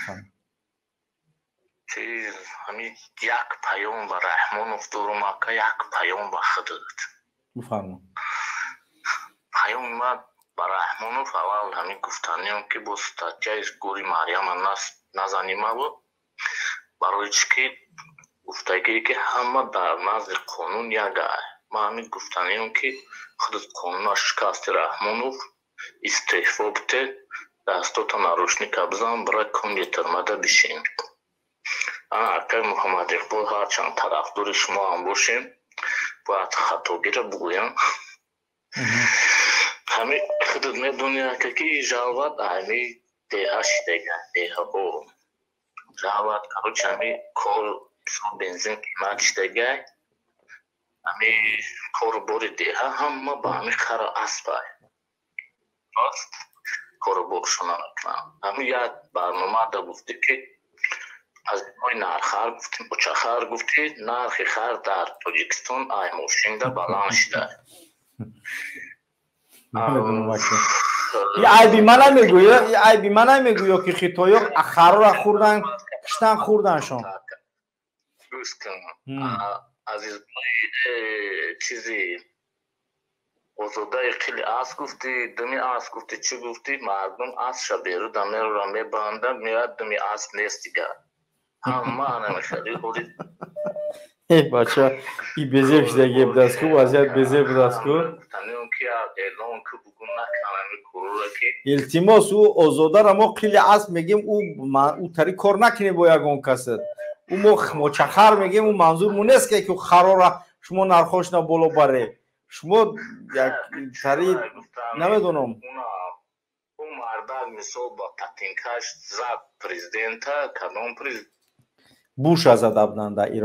Бифармо. Чиз, ҳамин як паём ба Раҳмонов дорум, ака, як паём ба худат. Бифармо. Паёми ман ба Раҳмонов аввал ҳамин гуфтаниам, ки бо статьяи гури Марьяма назанимаву, барои чӣ ки гуфтагие, ки ҳама дар назди қонун як ай. Ман ҳамин гуфтаниам, ки худат қонуна шикасти, Раҳмонов, истеъфо бите, дастота наручника бизан, бира кунҷи тюрьмада бишин. Ана, акай Муҳаммад Иқбол, ҳарчанд тарафдори шумо ҳам бошем, бояд хатогиро бугӯям. Ҳами худат медонӣ, ака, ки жалват ҳами деҳа шидага, деҳаҳо жалват, короче, ҳами кор, бензин қимат шидагай, ҳами кору бори деҳа ҳама ба ҳами хара аспай, рост кору боршона мекунанд. Ҳами як барномада гуфтӣ, ки аз ҳои нарххар гуфтӣ, очахар гуфтӣ, нархи хар дар Тоҷикистон ай мошинда баланд шуда. И айби ман намегӯё, и айби ман намегӯё, ки хитоё харора хӯрдан, киштан, хӯрданшон. Гӯш кун, азизбои, чизи озодаи қили асп гуфтӣ, думи асп гуфтӣ, чӣ гуфтӣ, мардум аспша беруда мерора, мебанда, меояд, думи асп нест дигар. Ҳама намехали ҳоли. Э, бача, и безеб шидаги будастку, вазъият безеб будастку. Илтимос, ӯ озодаро мо қили асп мегем, ӯ тари кор накунем бо ягон касат. Ӯ мо мочахар мегем, ӯ манзурмон нест, ки харора шумо нархошна боло баре. Шумо як тари намедонам. Ӯ мардак мисол ба патинкаш зад президента, кадом президент? Буша зада буданд дар Ирон.